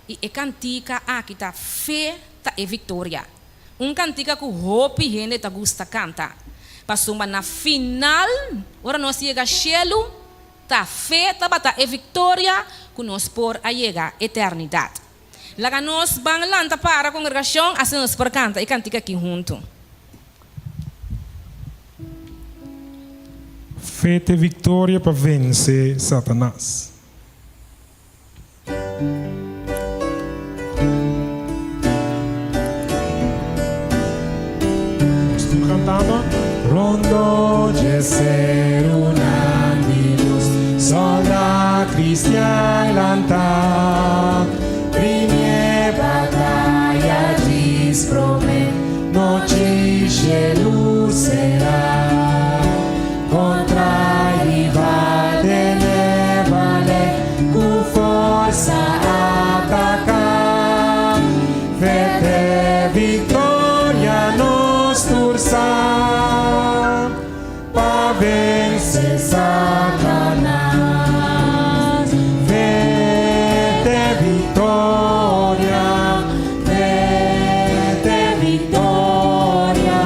i e kantika aki ta Fe ta e Viktoria. Un kantika ku hopi hende ta gusta kanta, pasobra na final, ora nos yega shelu, ta fe tabata e viktoria ku nos por a yega eternidat. Laga nos ban lanta para, kongregashon, asina nos por kanta e kantika aki huntu. Fe ta e viktoria pa vense Satanas. Nos tur cantando. Rondo dje serunan di Dios, solda cristian lanta. Primié bataya djis promé, nochi shelu será. Kontra rival tene balé ku forsa ataká. Fe te viktoria nos tur sa pa vense Satanas. Fe te viktoria, fe te viktoria.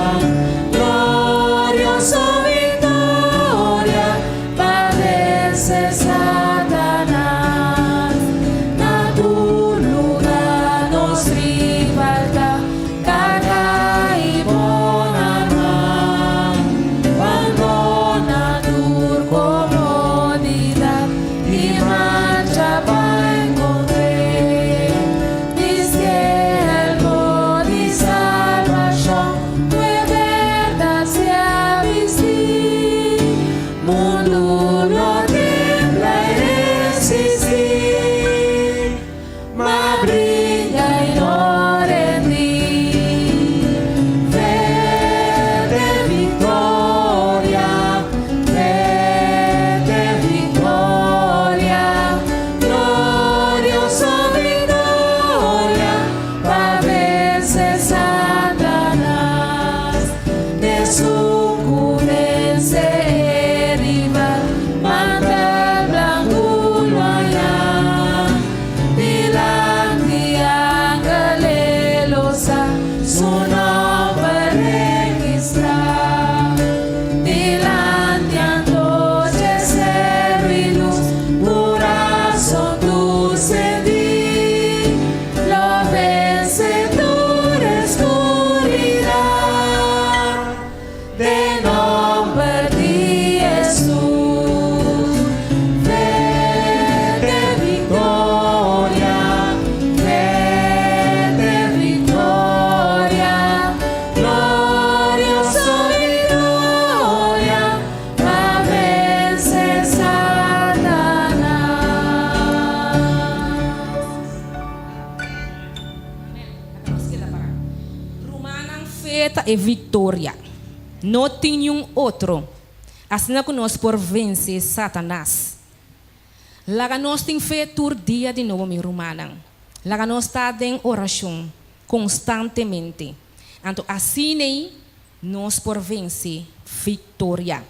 Glorioso victoria pa vence Satanas. Na tur lugar nos rival ta carga y bon arma. Bandona tur. ta e viktoria. No tin niun otro. Asina ku nos por vense Satanas. Laga nos tin fe tur dia di nobo, mi rumannan. Laga nos ta den orashon konstantemente. Anto asin'ei nos por vense viktoria.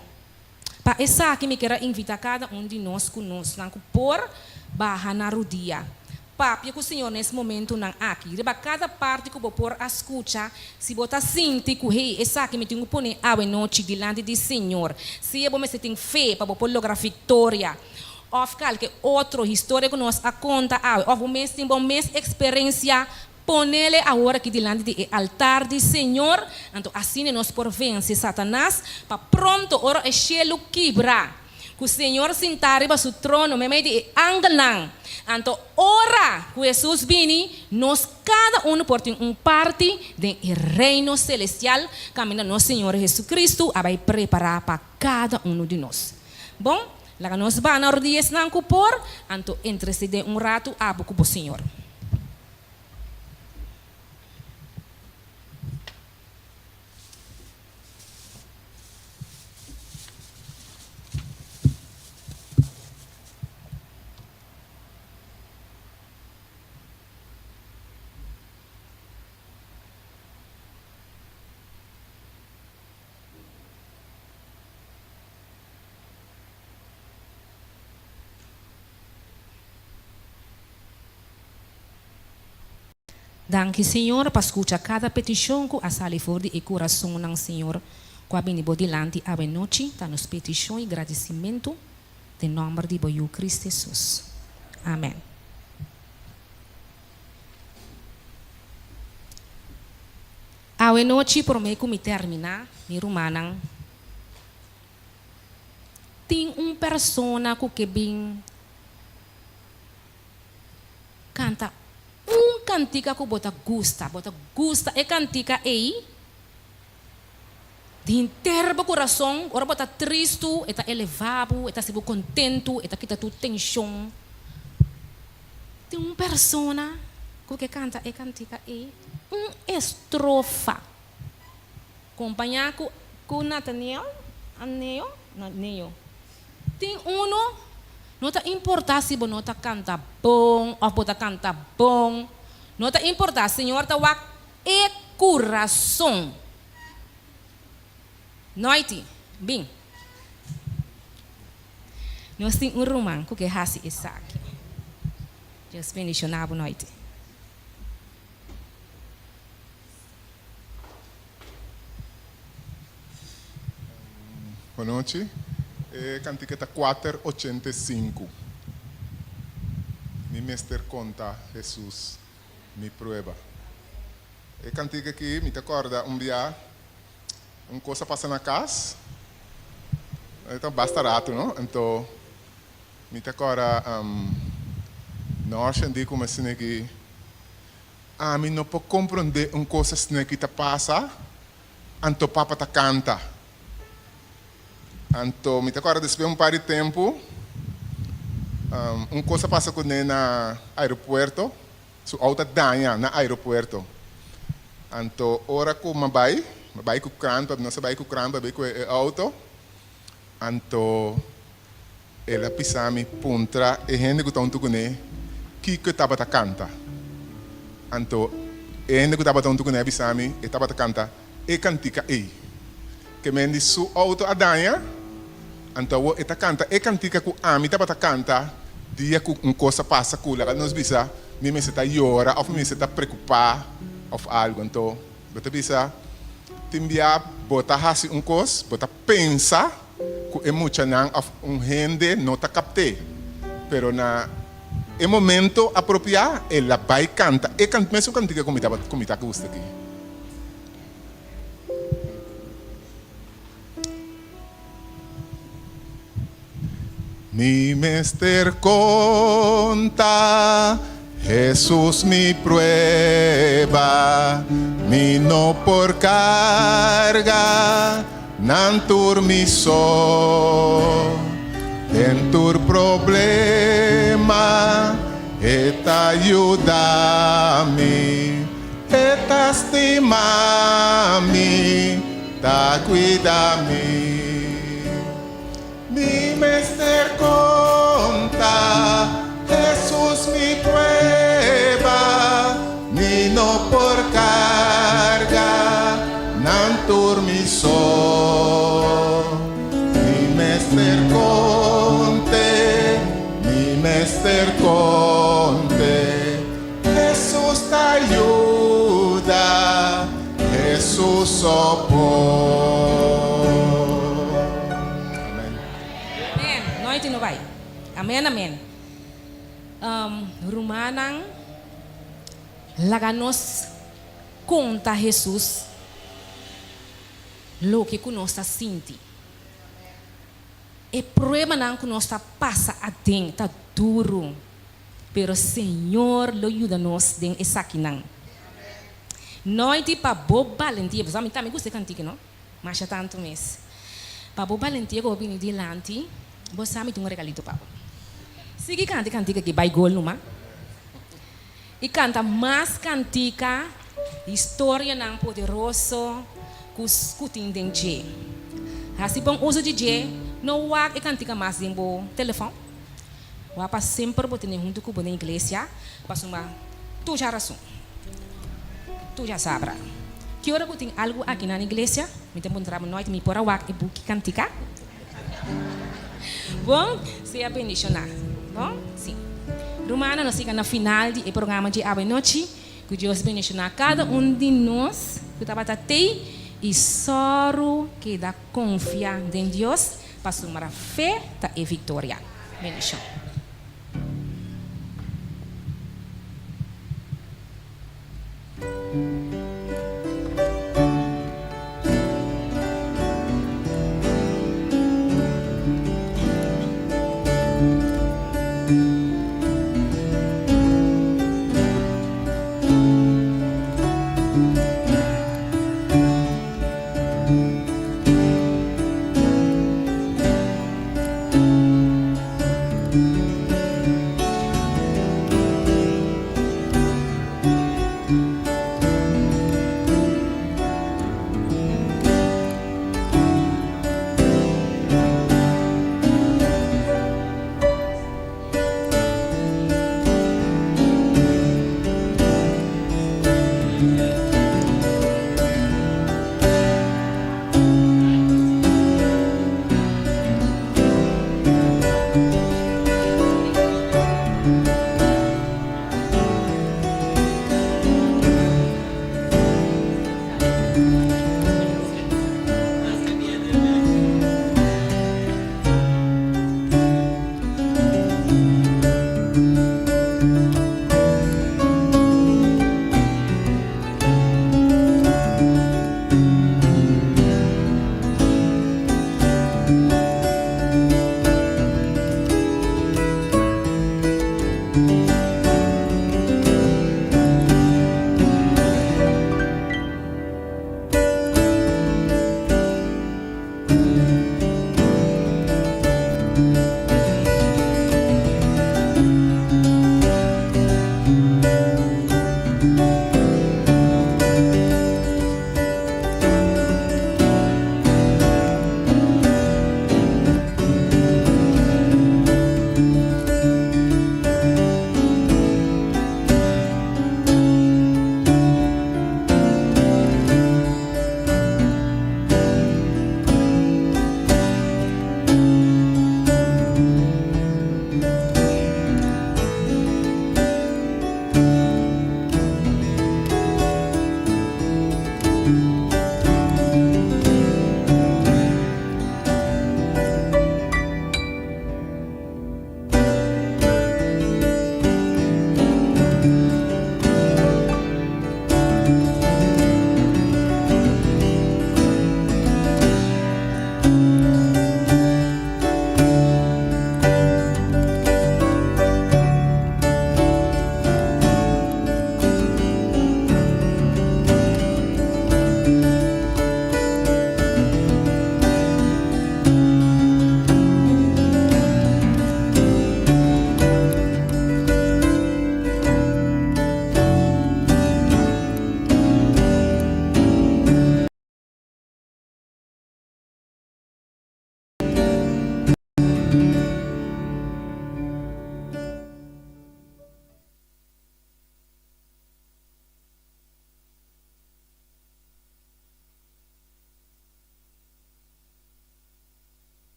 Pa esaki mi kier a invitá kada un di nos ku nosnan ku por baha na rudia, papia ku Señor na es momentunan aki. Riba kada parti ku bo por a skucha, si bo ta sinti ku, hey, esaki mi tin ku pone awe nochi dilanti di Señor, sea bo mester tin fe pa bo por logra viktoria, òf kalke otro historia ku nos a konta awe, òf bo mes tin bo mes eksperensia Ponele awor aki dilanti di e altar di Señor, anto asina nos por vense Satanas, pa pronto ora e shelu kibra, ku Señor sintá riba su trono meimei di e angelnan, anto ora ku Hesus bini, nos kada unu por tin un parti den e Reino selestial kaminda nos Señor Hesukristu a bai prepará pa kada unu di nos. Bon, laga nos bana ora di esnan ku por, anto entresedé un ratu abo ku bo Señor. Danki Señor pa scucha cada peticion cu a sali for di e curasonnan Señor cu a bini bo dilanti awe nochi ta nos peticion y gradicimento den nomber di bo Yu Cristo Jesus. Amen. Awe nochi prome cu mi termina mi rumannan tin un persona cu ke bin Kanta un kantika ku bo ta gusta. Bo ta gusta e kantika ei di henter bo kurason. Ora bo ta tristu, e ta elevá bo, e ta hasi bo kontentu, e ta kita tur tenshon. Tin un persona ku ke kanta e kantika ei un estrofa. Kompañá ku ku Nathaniel, Aneo, no, Neo. Tin uno, no ta importá si bo no ta kanta bon òf bo ta kanta bon, no ta importá, Señor ta wak e kurason. Noiti, bin. Nos tin un ruman ku ke hasi esaki. Dios bendishoná bo, Noiti. Bonochi. E kantika ta kuater ochenta i sinku. Mi mester konta Hesus mi prueba. E kantika aki mi ta kòrda un bia un kos a pasa na kas. E ta basta ratu no. Anto mi ta kòrda Norshen di ku mi asina aki. Ami no por comprende un cos asina ki ta pasa, anto papa ta canta. Anto mi ta corda despues un par di tempo, un cos a pasa cune na aeropuerto, su auto a daña na aeropuerto. Anto ora cu mi a bay, mi a bay cu krant, pasobra nos a bay cu krant pa bay cu e auto, anto El a bisa mi puntra e hende ku ta huntu kuné kiko e tabata kanta. Anto e hende ku tabata huntu kuné a bisa mi e tabata kanta e kantika ei. Ke men di su outo a daña, anto awor e ta kanta e kantika ku ami tabata kanta dia ku un kos a pasa ku laga nos bisa mi mester ta yora òf mi mester ta prekupá òf algu. Anto bo ta bisa tin bia bo ta hasi un kos, bo ta pensa. ku e muchanan òf un hende no ta kapt'é, pero na e momento apropiá el a bai kanta e mesun kantika ku mi tabata ku mi ta gusta aki. Mi mester konta Hesus mi prueba, mi no por karga Nan tur mi so. Den tur problema e ta yuda mi, e ta. ta stima mi, ta cuida mi. Mi mester conta Jesus mi prueba, mi no por carga nan tur mi so. Mi mester conte, mi mester conte, Jesus ta yuda, Jesus so por. Amen. Amen. Noite no bai. Amen, amen. Um, rumannan, laga nos konta Hesus loke ku nos ta sinti. E pruebanan ku nos ta pasa aden ta duru, pero Señor lo yuda nos den esakinan. Noiti pa bo balentia, pasobra mi tambe gusta e kantika no, masha tantu mes. Pa bo balentia ku bo bini dilanti, bo sa mi tin un regalito pa bo. Sigui kanta e kantika aki, bai gol numa. I kanta mas kantika, historianan poderoso ku ku tin den dje. Hasi bon uso di dje, no wak e kantika mas den bo telefòn. Wak pa semper bo tene huntu ku bo den iglesia, pasobra tur ja rason, tur ja sabra. Ki ora ku tin algu aki nan iglesia, mi ta puntra bo noit mi por a wak e buki kantika? Bon, sea bendishoná. Bon, si. Rumannan, nos yega na final di e programa dje awenochi. Ku Dios bendishoná kada un di nos ku tabata tei i sòru keda konfia den Dios, pasobra fe ta e viktoria. Bendishon.